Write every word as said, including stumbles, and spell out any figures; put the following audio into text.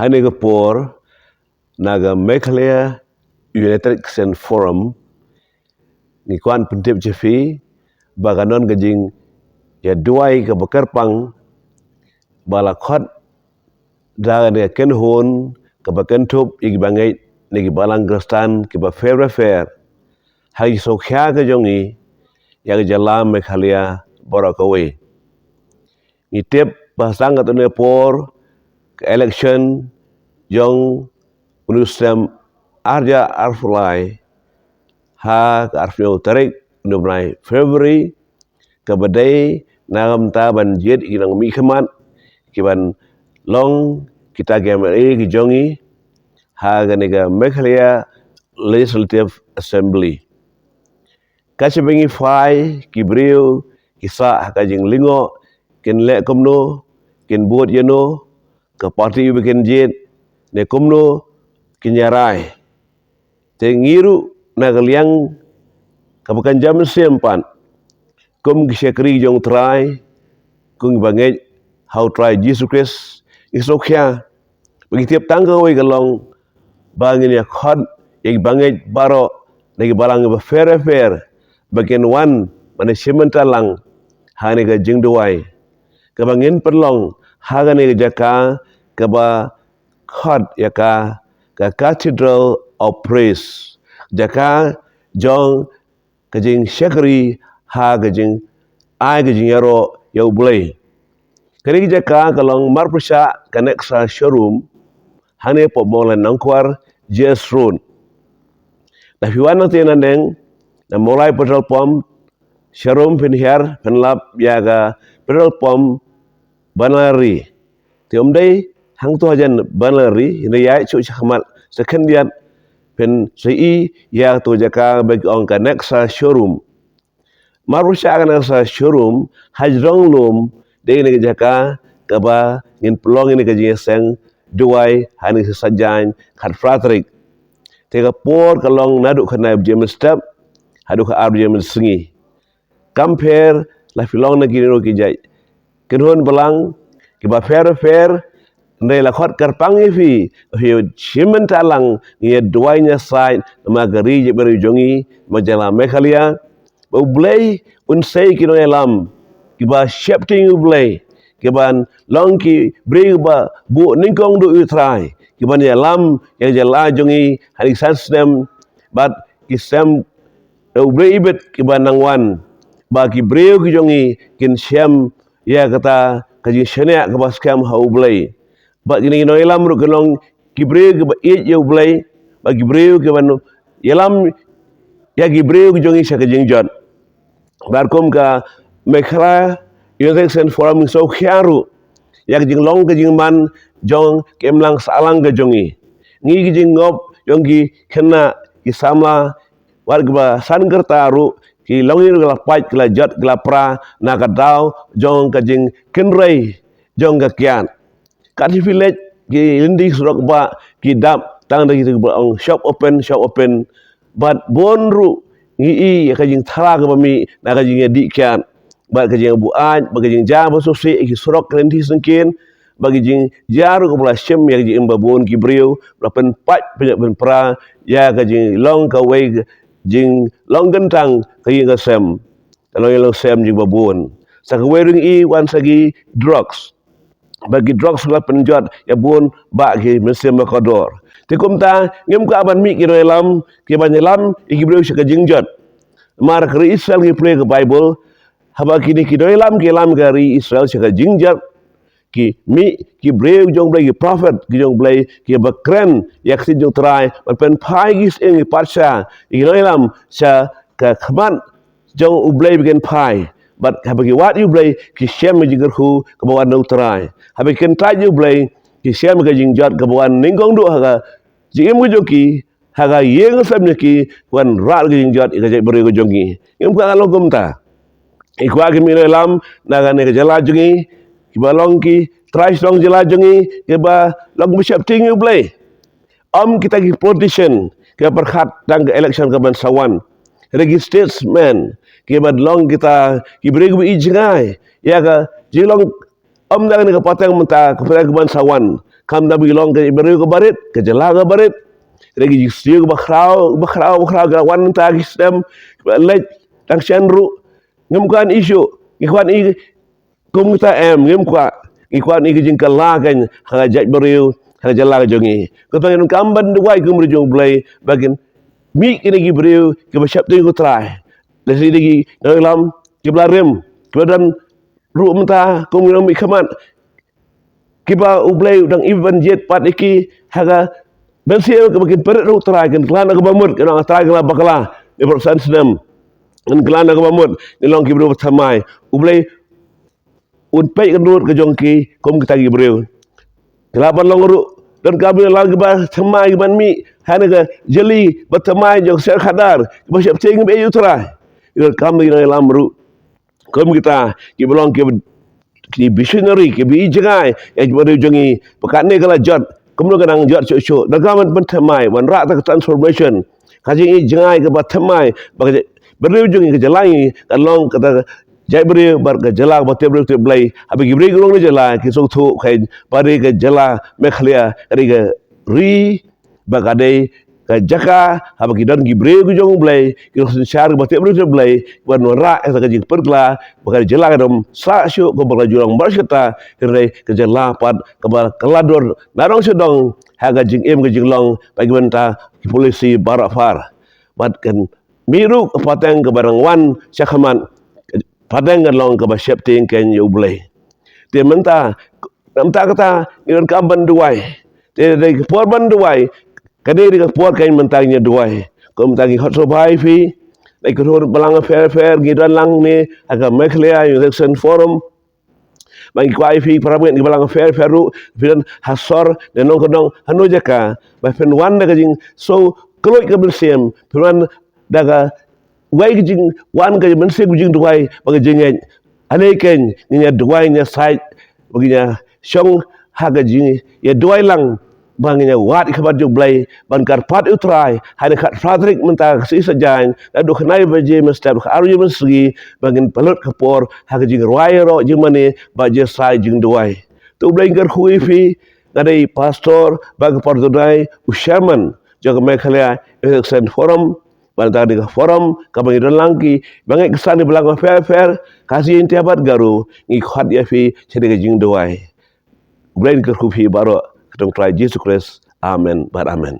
Kane ka por na ka Meghalaya United Christian Forum ngi kwah pyntip ïa phi ba ka don ka jingïaduwai kaba kyrpang ba la khot da kane ka kynhun kaba kynthup ïa ki bangeit na ki balang Khristan kiba pher pher ha ki sawkhia ka jong ngi ïa ka jylla Meghalaya baroh kawei. Ngi tip ba tang katto katne por ka election jong une u snem arja arphew lai ha ka arphew tarik une u bnai February kaba dei na ka bynta ban jied ïa ki nongmihkhmat kiban long kita ki MLA ki jong ngi ha kane ka Meghalaya Legislative Assembly. Ka shaba ngi phai ki briew ki sah ha ka jinglyngngoh kin leh kumno, kin bud ïano, ka party ba kin jied ne kumno kin ïarai. Te ngi ruh na ka liang kaba kan jam siem pat kum ki shakri jong U Trai, kum ki bangeit ha U Trai Jisu Khrist, ngi sngewkhia ba ngi tip tang kawei ka long ba ngin ïa khot ïa ki bangeit baroh na ki balang ba pher pher ba kin wan ban ïa shim bynta lang ha kane ka jingduwai kaba ngin pynlong ha kane ka jaka kaba khot ïa ka ka Cathedral of Praise, jaka jong ka jingshakri ha ka jingai ka jingïaroh ïa U Blei. Kane ka jaka ka long marpyrshah ka Nexa showroom hangne hapoh Mawlai Nongkwar, J S Road. Lada phi wan nangtei nangdeng na Mawlai petrol pump, showroom phin hiar phin lap ïa ka petrol pump Banlari. Te ym dei hangto hajan Banlari, hynrei ïaid shuh shakhmat sa khyndiat phin sa ïohi ïa kato ka jaka ba ki ong ka Nexa showroom. Marpyrshah ka Nexa showroom ha jrong lum dei kane ka jaka kaba ngin pynlong ïa kane ka jingïaseng duwai ha kane ka sngi Saitjaiñ khatphra tarik. Te ka por ka long naduh khyndai baje mynstep haduh ka ar baje mynsngi. Kam pher lada phi long na kine ruh ki jait kynhun balang kiba pher pher, hynrei la khot kyrpang ïa phi ba phin shim bynta lang, ngi ïaduwai ngi ïasaid namar ka ri jaitbynriew jong ngi, namar ka jylla Meghalaya, ba U Blei un sei ki nongïalam kiba sheptieng ïa U Blei, kiban long ki briew kiba buh nyngkong duh ïa U Trai, kiban ïalam ïa ka jylla jong ngi ha kine ki san snem bad ki snem U Blei ibit kiba nang wan, ba ki briew ki jong ngi kin shem ïa kata ka jingshaniah kaba skhem ha U Blei. Bad kine ki nongïalam ruh kin long ki briew kiba ïeit ïa U Blei, bad ki briew kiban ïalam ïa ki briew ki jong ngi sha ka jingjot. Bad kum ka Meghalaya United Christian Forum ngi sngewkhia ruh ïa ka jinglong ka jingman jong ka imlang sahlang ka jong ngi. Ngi ki jingngop jong ki khynnah ki samla wat kiba san kyrta ruh ki longïing ruh ki la pait, ki la jot, ki la pra na ka daw jong ka jingkynrei jong ka kiad. Kat shaba phi leit ki lynti surok bah ki dap tang da kita kiba ong shop open, shop open. Bad bun ruh ngi ïohi ïa ka jingthala kaba mih na ka jingïadih kiad bad ka jingbuaid bad ka jingjia ba sngewsih ïa ki surok ki lynti syngkien bad ka jingjia ruh kaba la shim ïa ka jingim ba bun ki briew, ba la pynpait pynïap pynpra ïa ka jinglong kawei ka jinglong kyntang ka ïing ka sem, ka long ïa long sem jingba bun. Sa kawei ruh ngi ïohi wan sa ki drugs. Bad ki drugs la pynjot ïa bun bah ki mynsiem ba kordor. Te kumta ngim kwah ban mih ki nongïalam kiban ïalam ïa ki briew sha ka jingjot. Namar ka ri Israel ngi pule ka Baibl, haba kine ki nongïalam ki ïalam ka ri Israel sha ka jingjot, ki mih ki briew jong U Blei, ki prophet ki jong U Blei, kiba kren ïa ka ktien jong U Trai, ban pynphai ki sying ki patsha ïa ki nongïalam sha ka khmat jong U Blei ba kin phai. Bad haba ki wad ïa U Blei ki shem ïa ka jingkyrkhu kaba wan na U Trai. Haba ki kyntait ïa U Blei ki shem ïa ka jingjot kaba wan nyngkong duh ha ka jingim ka jong ki, ha ka ïing ka sem jong ki, ka wanrah ka jingjot ïa ka jaitbynriew ka jong ngi. Ngim kwah ka long kumta. Ngi kwah ki mih ki nongïalam na kane ka jylla jong ngi kiba long ki trai shnong jylla jong ngi, kiba long kiba sheptieng ïa U Blei. Ym kita ki politician kiba pyrkhat tang ka election kaban sa wan. Hynrei ki statesman kiba long kita ki briew kiba ïeit jngai ïa ka jinglong, ym da kane ka pateng mynta, ka pateng kaban sa wan. Kam da ba ki long ka briew ka barit, ka jylla ka barit. Re ki jingsiew ba khraw, ba khraw, ba khraw, ka wan mynta ki snem, ba leit, tang shen ruh. Ngim kwah issue, ngi kwah i, kum kita em, ngim kwah, ngi kwah i ka jingkylla kan, ha ka jaitbynriew, ha ka jylla ka jong ngi. Kata ngi donkam ban duwai kum briew jong U Blei, ba kin mih kine ki briew, kiba sheptieng U Trai. Lehse dei ki nongïalam, kiba la rim, kiba don ruh mynta, kum ngi nang mih khmat. Kiba U Blei u dang ïoh ban jied pat ïa ki ha ka mynsiem kaba kin pyrshah ruh U Trai, kin khlaiñ na kaba mut, kin ong Trai kin la bakla, ïa baroh san snem. Kin khlaiñ na kaba mut, kin long ki briew ba thymmai. U Blei un peit ka nud ka jong ki kum kita ki briew. Ki lah ban long ruh, donkam ki la kiba thymmai kiban mih ha kane ka jylli ba thymmai jong ka sher khadar, kiba sheptieng kiba ïeit ïa U Trai. Donkam ki nongïalam ruh. Kum kita, kiba long kiba, ki visionary, kiba i jngai ïa ki briew jong ngi, ba katne ka la jot, kumno ka nang jot shuh shuh. Donkam ban pynthymmai, wanrah kata ka transformation. Ka jingi jngai kaba thymmai, ba ka briew jong ngi, ka jylla ngi kan long kata ka jaitbynriew bad ka jylla kaba tip briew tip Blei. Haba ki briew ki rung na jylla, ki sngewthuh kein ba dei ka jylla Meghalaya ka dei ka ri, ba ka dei ka jaka haba ki don ki briew ki jong U Blei, ki rung synshar kiba tip briew tip Blei, ban wanrah ïa ka jingpyrkhat ba ka jylla kan ym sah shuh kumba ka la ju long baroh shi katta, hynrei ka jylla pat kaba ka la dur na dong sha dong ha ka jingim ka jinglong, bad ki bynta ki polisi baroh phar. Bad kan mih ruh ka pateng kaba nang wan sha khmat, pateng kan long kaba sheptieng kein ïa U Blei. Te mynta, mynta kata ngi donkam ban duwai. Te dei ka por ban duwai, ka dei ka por kein mynta ngi duwai. Kumta ngi khot sngewbha ïa phi, dei ka ruh balang pher pher ngi don lang ne ha ka Meghalaya Youth Action Forum. Ba ngi kwah ïa phi para bangeit ngi balang pher pher ruh, phi don ha sor ne nongkyndong hano jaka, ba phin wan da ka jingsngew kylluid ka mynsiem, phin wan da ka wei ka jingwan ka mynsiem ka jingduwai bad ka jingngeit. Hangne kein ngin ïa duwai, ngin ïa said, ba ngin ïa shong ha ka jingïaduwai lang, ba ngin ïa wad ïa ka mat jong U Blei ban kyrpad ïa U Trai. Ha kane ka khatphra tarik mynta ka sngi Saitjaiñ, naduh khyndai baje mynstep haduh ar baje mynsngi, ba ngin pynlut ka por ha ka jingrwai ïaroh jingmane bad jingsaid jingduwai. To U Blei un kyrkhu ïa phi. Nga dei pastor bad ka por donai u chairman jong ka Meghalaya Youth Action Forum. Bad kane ka forum kaba ngi don lang ki bangeit Khristan kiba lang pher pher, Khasi, Jaiñtia bad Garo, ngi khot ïa phi sha kane ka jingduwai. U Blei un kyrkhu ïa phi baroh, ha ka kyrteng U Trai Jisu Khrist. Amen bad amen.